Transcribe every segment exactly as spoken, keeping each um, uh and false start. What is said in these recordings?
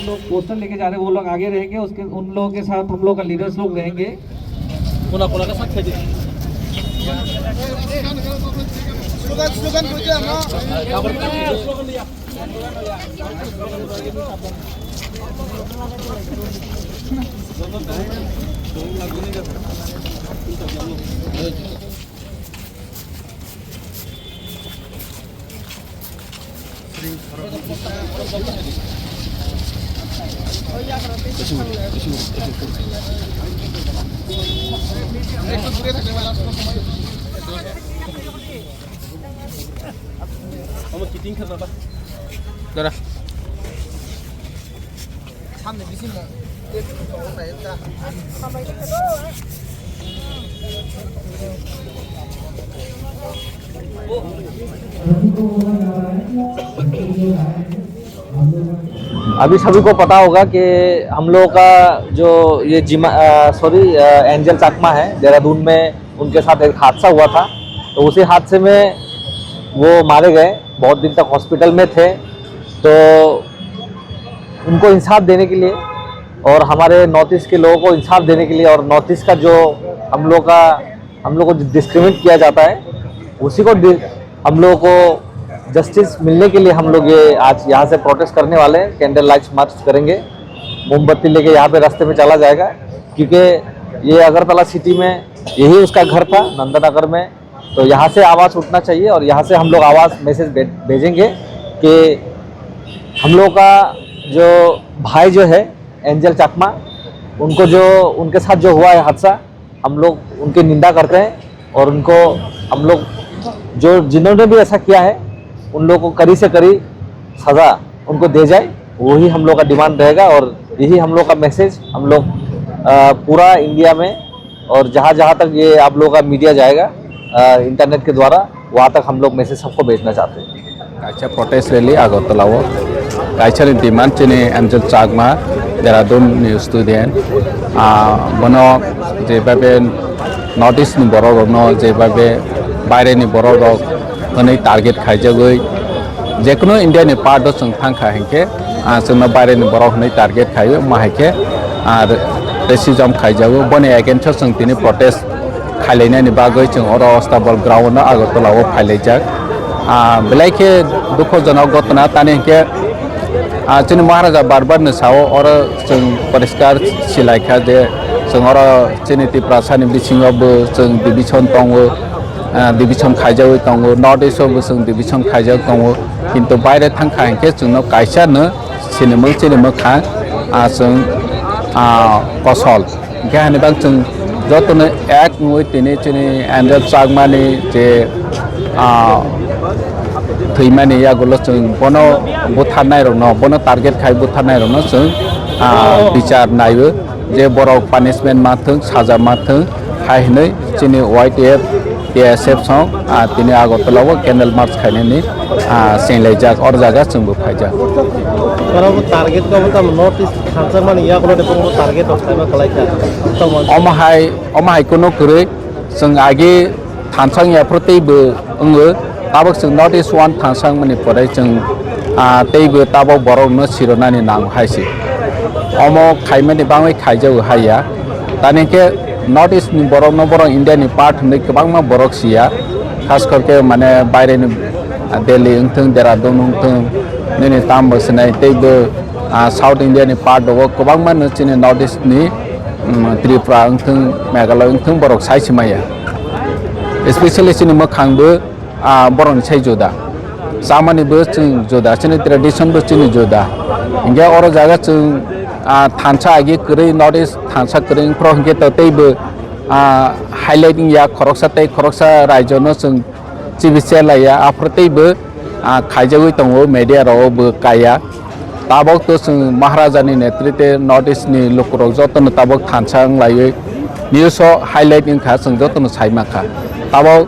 लोग पोस्टर लेके जा रहे हैं, वो लोग आगे रहेंगे, उसके, उन लोगों के साथ हम लोग का लीडर्स लोग रहेंगे। अभी सभी को पता होगा कि हम लोगों का जो ये जिमा सॉरी, एंजल चाकमा है, देहरादून में उनके साथ एक हादसा हुआ था। तो उसी हादसे में वो मारे गए, बहुत दिन तक हॉस्पिटल में थे। तो उनको इंसाफ देने के लिए और हमारे नॉर्थ ईस्ट के लोगों को इंसाफ देने के लिए और नॉर्थ ईस्ट का जो हम लोग का हम लोग को डिस्क्रिमिनेट किया जाता है, उसी को डि- हम लोगों को जस्टिस मिलने के लिए हम लोग ये आज यहाँ से प्रोटेस्ट करने वाले हैं। कैंडल लाइट्स मार्च करेंगे, मोमबत्ती लेके यहाँ पे रास्ते में चला जाएगा, क्योंकि ये अगरतला सिटी में यही उसका घर था, नंदनगर में। तो यहाँ से आवाज़ उठना चाहिए और यहाँ से हम लोग आवाज़ मैसेज भे- भेजेंगे कि हम लोग का जो भाई जो है एंजल चाकमा, उनको जो उनके साथ जो हुआ है हादसा, हम लोग उनकी निंदा करते हैं और उनको हम लोग जो जिन्होंने भी ऐसा किया है उन लोगों को कड़ी से कड़ी सज़ा उनको दे जाए, वही हम लोग का डिमांड रहेगा। और यही हम लोग का मैसेज हम लोग अ, पूरा इंडिया में और जहाँ जहाँ तक ये आप लोगों का मीडिया जाएगा इंटरनेट के द्वारा, वहाँ तक हम लोग मैसेज सबको भेजना चाहते हैं। Kaisa protest rally Agartala o kaisa ni demand chini Angel Chakma, Dehradun ni student, ah, bono jebhabe North East ni borok rokno jebhabe baire ni borok rok hwnwi target khaijagwi, jekunu India ni part o chwng thangkha hinkhe, ah, chwngno baire ni borok hwnwi target khaio, ma hai khe, ah, racism khaijago. Boni against o chwng tini protest khailainani bagwi chwng oro Ostabal ground o Agartala o phailaijak. Ah, belai khe dukhojonok ghotona, tani hinkhe, ah, chini Maharaja bar bar ni sao oro chwng poriskar silaikha je chwng oro chini Tiprasa ni bisingo bo chwng division tongo, ah, division khaijagwi tongo, North East o bo chwng division khaijak tongo, kintu baire thangkha hinkhe chwngno kaisa no sinimung sinimung kha, ah, chwng, ah, kosol. Hinkhe hani bang chwng jotono ek wngwi tini chini Angel Chakmani je, ah, thwimani yagulo chwng bono butharnai rokno, bono target khai butharnai rokno chwng, ah, bichar naiwi je borok punishment ma thwng, saja ma thwng hai hwnwi chini Y T F, T S F song, ah, tini Agartala o candle march khainani, ah, senglaijak, oro jaga chwngbo phaijak. Oro target khe omo tamo North East thansa mani yagulo de bono target rok khaima kwlaikha. Tamo omo hai, omo hai kunu kwrwi chwng agi thansa wngya phuru teibo wngo, tabok chwng North East one thansa wngmani pore chwng, ah, teibo tabok borokno sironani nango hai se. Omo khaimani bangwi khaijago hai ya. Tani khe North East ni borok no borok India ni part hinwi kwbangma borok siya. Khas kor khe mane baire ni, ah, Delhi wngthung, Dehradun wngthung, nini tamo sinai teibo, ah, South India ni part rogo kwbangma no chini North East ni, mm, Tripura wngthung, Meghalaya wngthung borok sai si maya. Especially chini mwkhang bo, ah, borokni sai juda. Chamani bo chwng juda, chini tradition bo chini juda. Hinkhe oro jaga chwng, ah, thansa agi kwrwi, North East thansa kwrwi wngphro hinkhe to teibo, ah, highlight wngya khoroksa tei khoroksa raijo no chwng chibi chelaiya, aphuru teibo, ah, khaijagwi tongo, media rok bo kaiya. Tabok to chwng Maharaja ni netritwe North East ni lukurok jotono tabok thansa wnglaiwi news o highlight wngkha, chwng jotono sai mankha. Tabok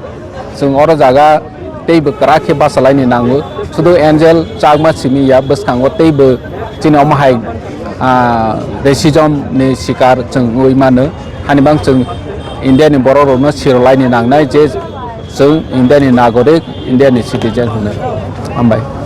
chwng oro jaga teibo kwrak khe bachalaini nango. Sudu Angel Chakma simi ya, bwskango teibo chini omo hai ah, racism ni sikar chwng wngwi mano. Hani bang chwng India ni borok rokno sirolaini nangnai je chwng India ni nagorik, India ni citizen hwnwi. Hambai.